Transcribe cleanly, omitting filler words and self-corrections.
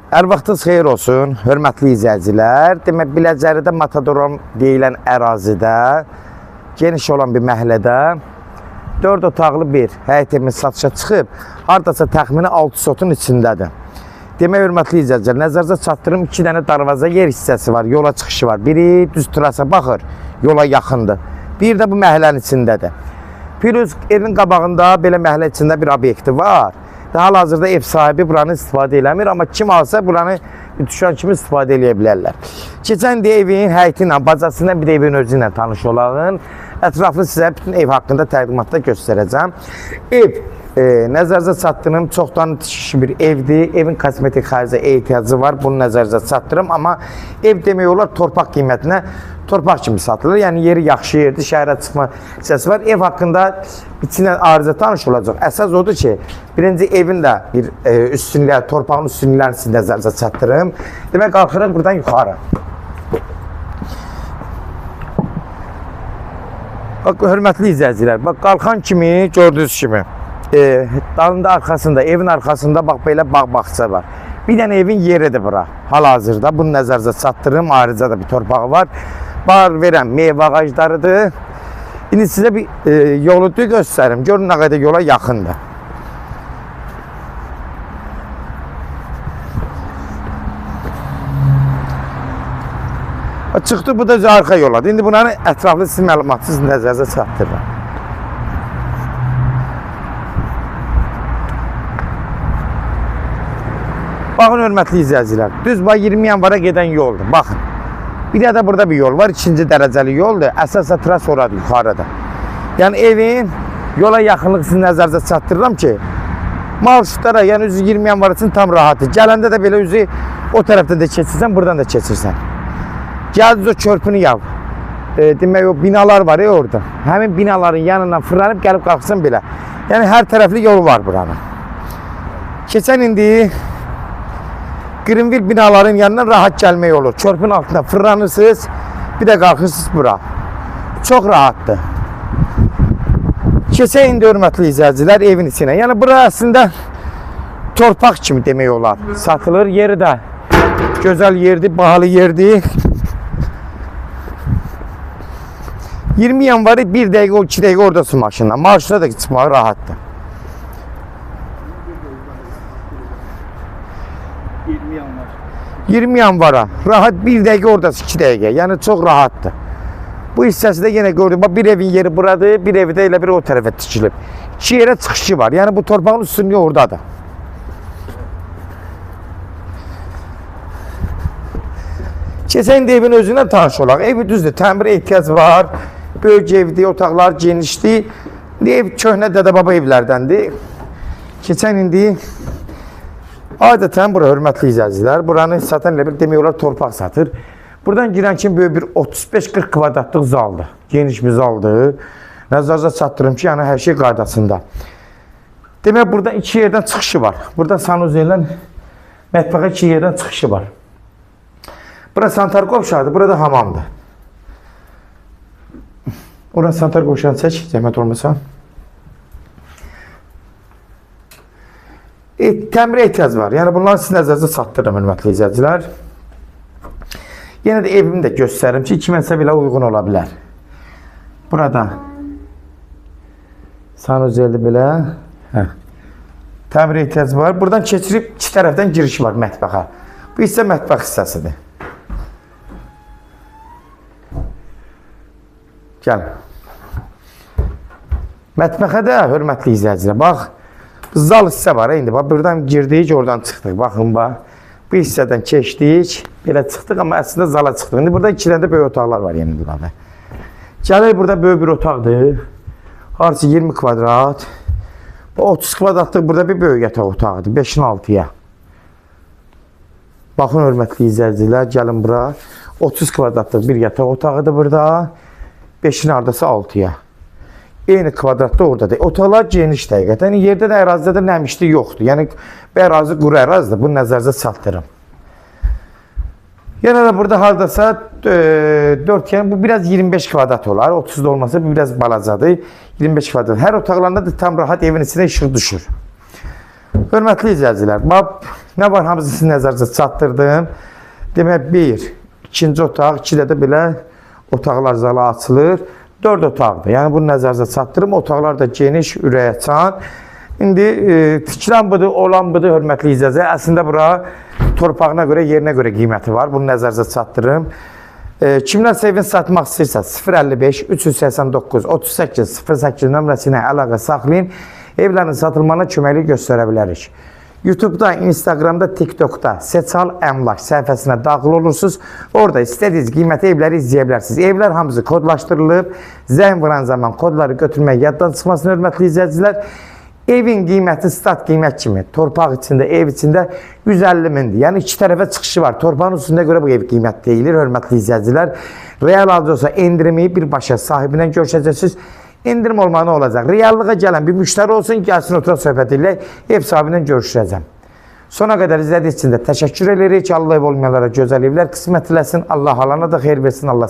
Hər vaxtınız xeyir olsun, hörmətli izləyicilər. Demək, Biləcəridə Matadrom deyilən ərazidə, geniş olan bir məhəllədə 4 otaqlı bir həyət evimiz satışa çıxıb, hardasa təxmini 6 sotun içindədir. Demək, hörmətli izləyicilər, nəzərinizə çatdırım, 2 dənə darvaza yer hissəsi var, yola çıxışı var. Biri düz trasa baxır, yola yaxındır. Bir də bu məhəllənin içindədir. Plus evin qabağında belə məhəllə içində bir obyekti var. Hal-hazırda ev sahibi buranı istifadə eləmir, amma kim alsa buranı düşən kimi istifadə eləyə bilərlər. Keçən də evin həyəti ilə, bacası ilə, bir də evin özü ilə tanış olağın. Ətraflı sizə bütün ev haqqında təqdimatda göstərəcəm. Ev nəzərinizə çatdırım, çoxdan tikişi bir evdir. Evin kosmetik xərcə ehtiyacı var, bunu nəzərinizə çatdırım. Amma ev demək olar torpaq qiymətinə torpaq kimi satılır. Yəni yeri yaxşı yerdir, şəhərə çıxma hissəsi var. Ev haqqında içinə arıza tanış olacaq. Əsas odur ki, birinci evin də bir üstünlüyü, torpağın üstünlüklərini sizin nəzərinizə çatdırım. Demək, qalxırıq buradan yuxarı. Bax, hörmətli izləyicilər, bax, qalxan kimi, gördüyünüz kimi, dalında arxasında, evin arxasında bax, belə bağ-bağça var. Bir dənə evin yeridir bura, hal-hazırda. Bunu nəzərinizə çatdırım, ayrıca da bir torpağı var. Bar verən meyvə ağaclarıdır. İndi sizə bir yolu göstərim. Görün nə qədər yola yaxındır. Çıxdı, bu da arxa yoladır. İndi bunların ətraflı sizin məlumatı sizin nəzərinizə çatdırıram. Baxın, hörmətli izləyicilər, düz bax 20 yanvara gedən yoldur. Baxın. Bir də burada bir yol var, ikinci dərəcəli yoldur. Əsasə tras oradır, yuxarıdır. Yəni evin yola yaxınlıq sizin nəzərinizə çatdırıram ki, marşrutlara, yəni üzü 20 yanvar üçün tam rahatdır. Gələndə də belə üzü o tərəfdən də keçirsən, buradan da keçirsən. Gəldiniz o körpünü yav. Demək o binalar var ya orada. Həmin binaların yanından fırlanıb gəlib qalxsan belə. Yəni hər tərəfli yolu var buranın. Keçən indi Greenville binaların yanından rahat gəlmək olur. Körpünün altında fırlanırsınız, bir də qalxırsınız bura. Çox rahatdır. Keçən indi hörmətli izləyicilər evin içinə. Yəni bura əslində torpaq kimi demək olar. Satılır. Yeri də gözəl yerdir, bahalı yerdir. 20 yanvarı bir dəqiqə, 2 dəqiqə oradasın maşınla. Marşruta da çıxmaq rahatdır. 20 yanvar. 20 yanvara rahat bir dəqiqə oradasın, 2 dəqiqə. Yəni çox rahatdır. Bu hissəsi də yenə gördüm. Bax, bir evin yeri buradır, bir evi də elə bir o tərəfə tikilib. İki yerə çıxışı var. Yəni bu torpağın üstünlüyü oradadır. Keçən indi evin özündən tanış olaq. Evi düzdür, təmirə ehtiyac var. Böyük evdir, otaqlar genişdir. İndi ev köhnə dədə-baba evlərdəndir. Keçən indi adətən bura, hörmətli izləyicilər, buranı satan elə bir demək olar torpaq satır. Buradan girən kimi böyük bir 35-40 kvadratlıq zaldır. Geniş bir zaldır. Nəzərinizə çatdırım ki, yəni hər şey qaydasında. Demək, buradan iki yerdən çıxışı var. Buradan sanuzeldən mətbəxə iki yerdən çıxışı var. Bura sanitar qovşağıdır, burada hamamdır. Ora sanitar qovşağını çək, zəhmət olmasa. Təmirə ehtiyac var. Yəni bunları sizin nəzərinizə çatdırıram, hörmətli izləyicilər. Yenə də evimi də göstərim ki, kiməsə belə uyğun ola bilər. Burada sanuzeldir belə. Hə. Təmirə ehtiyac var. Buradan keçirib iki tərəfdən girişi var mətbəxə. Bu hissə mətbəx hissəsidir. Gəl. Mətbəxə də, hörmətli izləyicilər, bax, zal hissə var indi. Bax, buradan girdik, oradan çıxdıq. Baxın, bax. Bu hissədən keçdik, belə çıxdıq, amma əslində zala çıxdıq. İndi burada iki dənə də böyük otaqlar var yəni əlavə. Gəlir, burada böyük bir otaqdır. Harası 20 kvadrat. Bu 30 kvadratlıq burada bir böyük yataq otağıdır. 5-in 6-ya. Baxın, hörmətli izləyicilər, gəlin bura. 30 kvadratlıq bir yataq otağıdır burada. 5-in hardasa 6-ya. Eyni kvadratda oradadır. Otaqlar geniş həqiqətən. Yəni, yerdə də, ərazidə də nəmişlik yoxdur. Yəni, bu ərazi quru ərazidir. Bunu nəzərinizə çatdırım. Yenə də burada hardasa 4, yəni bu biraz 25 kvadrat olar. 30 da olmasa bu biraz balacadır. 25 kvadrat. Hər otaqlarında da tam rahat evin içində işıq düşür. Hörmətli izləyicilər, bax nə var hamısını sizin nəzərinizə çatdırdım. Demək bir, ikinci otaq, ikidə də belə otaqlar zala açılır. 4 otaqdır. Yəni bunu nəzərinizə çatdırım. Otaqlar da geniş, ürək açan. İndi tikilən budur, olan budur, hörmətli izləyicilər. Əslində bura torpağına görə, yerinə görə qiyməti var. Bunu nəzərinizə çatdırım. Kimlərsə evini satmaq istəyirsə 055 389 38 08 nömrəsi ilə əlaqə saxlayın. Evlərin satılmağına köməklik göstərə bilərik. YouTube'da, Instagram'da, TikTok'da Seçal Əmlak səhifəsinə daxil olursunuz. Orada istədiyiniz qiymətli evləri izləyə bilərsiniz. Evlər hamısı kodlaşdırılıb. Zəng vuran zaman kodları götürmək yaddan çıxmasın hörmətli izləyicilər. Evin qiyməti stat qiymət kimi torpaq içində, ev içində 150 mindir. Yəni iki tərəfə çıxışı var. Torpağın üstündə görə bu ev qiymət deyilir, hörmətli izləyicilər. Real alıcı olsa endirimi birbaşa sahibindən görüşəcəksiniz. Endirim olmağı nə olacaq? Reallığa gələn bir müştəri olsun, gəlsin oturaq söhbət eləyək, ev sahibindən görüşəcəm. Sona qədər izlədiyiniz üçün də təşəkkür edirik. Allah ev olmayanlara gözəl evlər qismət eləsin. Allah alana da xeyir versin. Allah